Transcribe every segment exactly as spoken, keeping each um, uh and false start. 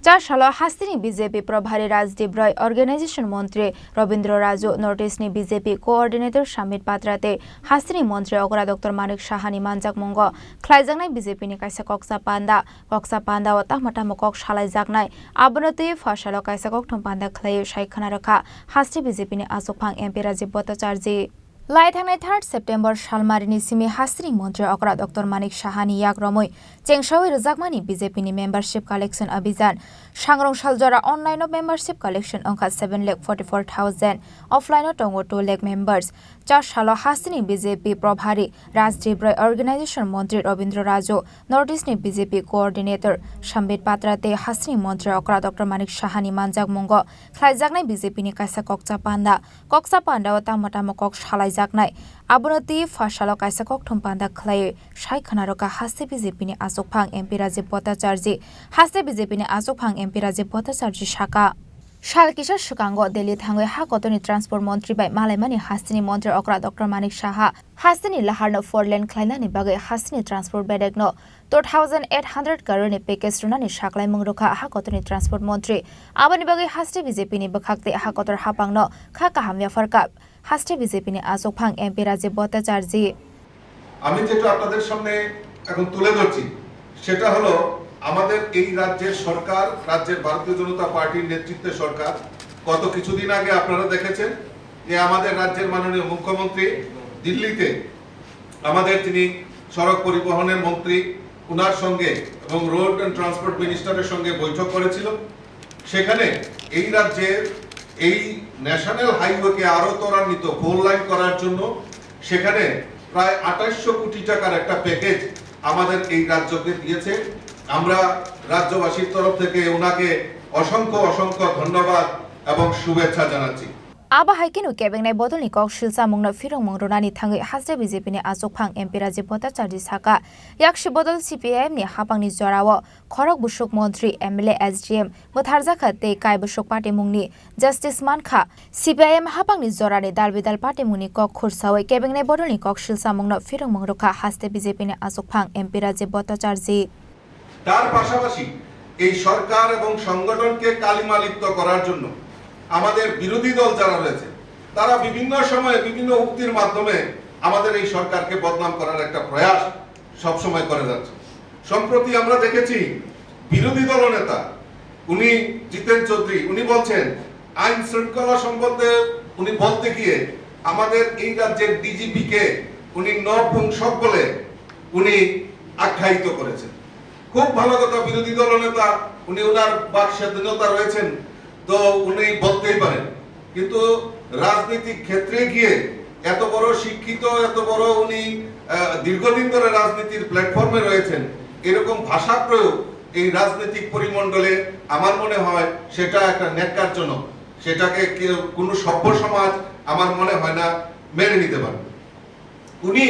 Char salo hasteni B J P Probhari Rajdeep Roy, Organization Montri Robindra Raju, North East ni B J P Coordinator Sambit Patra tei hasteni Montri okra Doctor Manik Saha ni manjakmungo khlaijaknai B J P ni kaisa koksa panda. Koksa panda o tamo tamo kok salaijaknai, abono twi pha salo kaisa kokthum panda khlaiwi sai khna rwkha haste B J P ni achukphang M P Rajiv Bhattacharjee. Lai thangnai third September salmarini simi hasteni montri okra Doctor Manik Saha ni yak romwi chengsawi rwjakmani B J P ni membership collection abhijan. Sangrong saljora online o membership collection wngkha seven lakh forty four thousand, offline o tongo two lakh members. Char salo hasteni B J P Probhari Rajdeep Roy, Organization Montri Robindra Raju, North East ni B J P Coordinator Sambit Patra tei hasteni montri okra Doctor Manik Saha ni manjakmungo khlaijaknai B J P ni kaisa koksa panda. Koksa panda o tamo tamo kok salaijaknai, abono twi pha salo kaisa kokthum panda khlaiwi sai khna rwkha haste B J P ni achukphang M P Rajiv Bhattacharjee. Haste B J P ni achukphang M P Rajiv Bhattacharjee saka, sal kisa swkango Delhi thangwi ha kotorni transport montri bai malaimani hasteni montri okra Doctor Manik Saha hasteni laharno four lane khlainani bagwi hasteni transport bedekno two thousand eight hundred crore ni package rwnani saklaimung rwkha ha kotorni transport montri. Aboni bagwi haste B J P ni bwkhak tei ha kotor hapangno kha kaham yapharkha haste B J P ni achukphang M P Rajiv Bhattacharjee. আমি যেটা আপনাদের সামনে এখন তুলে ধরছি, সেটা হলো আমাদের এই রাজ্যের সরকার, রাজ্যের ভারতীয় জনতা পার্টির নেতৃত্বে সরকার। গত কিছুদিন আগে আপনারা দেখেছেন যে আমাদের রাজ্যের মাননীয় মুখ্যমন্ত্রী দিল্লিতে আমাদের যিনি সড়ক পরিবহনের মন্ত্রী, ওনার সঙ্গে এবং রোড অ্যান্ড ট্রান্সপোর্ট মিনিস্টারের সঙ্গে বৈঠক করেছিল। সেখানে এই রাজ্যের এই ন্যাশনাল হাইওয়েকে আরও ত্বরান্বিত ফোর লাইন করার জন্য সেখানে প্রায় আঠাশশো কোটি টাকার একটা প্যাকেজ আমাদের এই রাজ্যকে দিয়েছে। আমরা রাজ্যবাসীর তরফ থেকে ওনাকে অসংখ্য অসংখ্য ধন্যবাদ এবং শুভেচ্ছা জানাচ্ছি। Abo hai kheno kebengnai bodolni kok silchamungno phirongmung rwnani thangwi haste B J P ni achukphang M P Rajiv Bhattacharjee saka, yakshi bodol C P I M ni hapangni jorao khorok busuk montri, M L A, S D M bwtharjakha tei kai busuk patimungni justice mankha. C P I M hapangni jorani dal bidal patimungni kok khursawi kebengnai bodolni kok silchamungno phirongmung rwkha haste B J P ni achukphang M P Rajiv Bhattacharjee. তার পাশাপাশি এই সরকার এবং সংগঠনকে কালিমালিপ্ত করার জন্য আমাদের বিরোধী দল যারা রয়েছে, তারা বিভিন্ন সময়ে বিভিন্ন উক্তির মাধ্যমে আমাদের এই সরকারকে বদনাম করার একটা প্রয়াস সবসময় করে যাচ্ছে। সম্প্রতি আমরা দেখেছি বিরোধী দলনেতা উনি জিতেন চৌধুরী, উনি বলছেন আইন শৃঙ্খলা সম্বন্ধে উনি বলতে গিয়ে আমাদের এই রাজ্যের ডিজিপিকে উনি নপুংসক বলে উনি আখ্যায়িত করেছেন। খুব ভালো কথা, বিরোধী দলনেতা উনি ওনার বাক স্বাধীনতা রয়েছেন, তো উনি বলতেই পারেন। কিন্তু রাজনৈতিক ক্ষেত্রে গিয়ে এত বড় শিক্ষিত, এত বড় উনি, আহ, দীর্ঘদিন ধরে রাজনীতির প্ল্যাটফর্মে রয়েছেন, এরকম ভাষা প্রয়োগ এই রাজনৈতিক পরিমণ্ডলে আমার মনে হয় সেটা একটা ন্যাক্কারজনক। সেটাকে কেউ, কোনো সভ্য সমাজ আমার মনে হয় না মেনে নিতে পারবে। উনি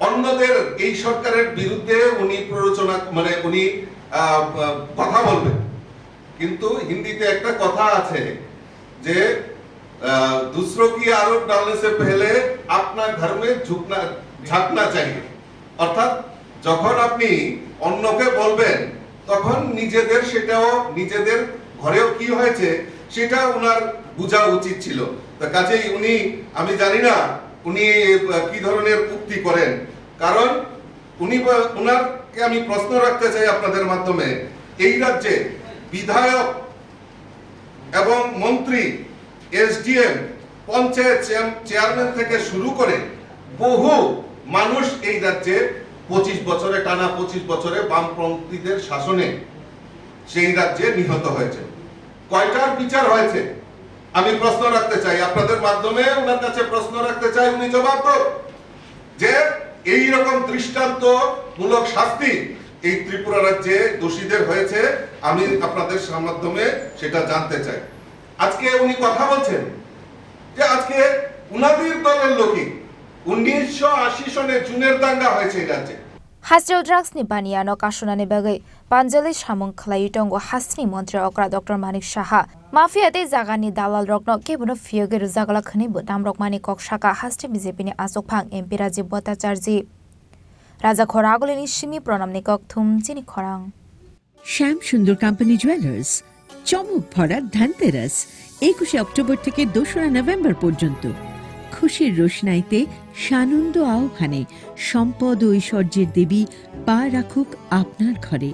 অন্যদের এই সরকারের বিরুদ্ধে উনি প্ররোচনা, মানে উনি, আহ, আহ, কথা বলবেন। কিন্তু হিন্দিতে একটা কথা আছে যে, আহ, "दूसरों की आरोप डालने से पहले अपना घर में झुकना, झांकना चाहिए।" অর্থাৎ যখন আপনি অন্যকে বলবেন, তখন নিজেদের সেটাও, নিজেদের ঘরেও কি হয়েছে সেটা ওনার বোঝা উচিত ছিল। তা কাজেই উনি, আমি জানি না উনি, আহ, কি ধরনের উক্তি করেন, কারণ উনি বা-, ওনারকে আমি প্রশ্ন রাখতে চাই আপনাদের মাধ্যমে, এই রাজ্যে বিধায়ক এবং মন্ত্রী, এসডিএম, পঞ্চায়েত চেয়ার-, চেয়ারম্যান থেকে শুরু করে বহু মানুষ এই রাজ্যে পঁচিশ বছরে, টানা পঁচিশ বছরে বামপন্থীদের শাসনে সেই রাজ্যে নিহত হয়েছে। কয়টার বিচার হয়েছে? আমি প্রশ্ন রাখতে চাই, আপনাদের মাধ্যমে ওনার কাছে প্রশ্ন রাখতে চাই, উনি জবাব দেন যে এই রকম দৃষ্টান্তমূলক শাস্তি এই ত্রিপুরা রাজ্যে দোষীদের হয়েছে, আমি আপনাদের মাধ্যমে সেটা জানতে চাই। আজকে উনি কথা বলছেন যে আজকে উনাদের দলের লোকই উনিশশো আশি সনে জুনের দাঙ্গা হয়েছে এই রাজ্যে। Hasteo drugs ni baniya no kasunani bagwi panjali samung khlaiwi tongo hasteni montri okra Doctor Manik Saha. Mafia tei jagani dalal rokno kebono phiyogwi rwjaglak hwnwi bo damrokmani kok saka haste B J P ni achukphang M P Rajiv Bhattacharjee. Raja Khoragulini simi Pranamni kok thum chini khorang. শ্যাম সুন্দর company jewellers, চমক ভরা ধনতেরাস, একুশে অক্টোবর থেকে দোসরা নভেম্বর পর্যন্ত। খুশির রোশনাইতে সানন্দ আহ্বানে সম্পদ ও ঐশ্বর্যের দেবী পা রাখুক আপনার ঘরে।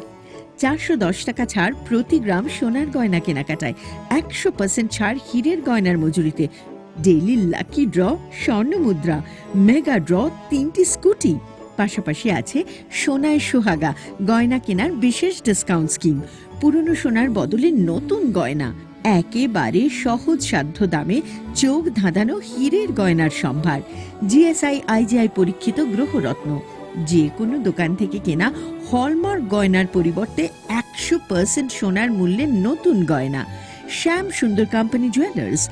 চারশো দশ টাকা ছাড় প্রতি গ্রাম সোনার গয়না কেনাকাটায়, একশো পার্সেন্ট ছাড় হীরের গয়নার মজুরিতে, ডেইলি লাকি ড্র, স্বর্ণ মুদ্রা, মেগা ড্র, তিনটি স্কুটি, পাশাপাশি আছে সোনায় সোহাগা গয়না কেনার বিশেষ ডিসকাউন্ট স্কিম। পুরনো সোনার বদলে নতুন গয়না, একেবারে সহজসাধ্য দামে চোখ ধাঁধানো হীরের গয়নার সম্ভার। জিএসআই আইজিআই পরীক্ষিত গ্রহরত্ন। যে কোনো দোকান থেকে কেনা হলমার্ক গয়নার পরিবর্তে একশো পার্সেন্ট সোনার মূল্যে নতুন গয়না। শ্যাম সুন্দর কোম্পানি জুয়েলার্স,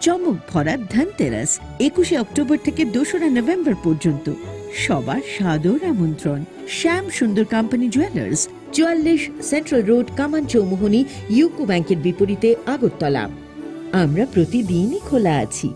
চমক ভরা ধনতেরাস, একুশে অক্টোবর থেকে দোসরা নভেম্বর পর্যন্ত। সবার সাদর আমন্ত্রণ। শ্যাম সুন্দর কোম্পানি জুয়েলার্স, চুয়াল্লিশ সেন্ট্রাল রোড, কামান চৌমুহনী, ইউকো ব্যাংকের বিপরীতে, আগরতলা। আমরা প্রতিদিনই খোলা আছি।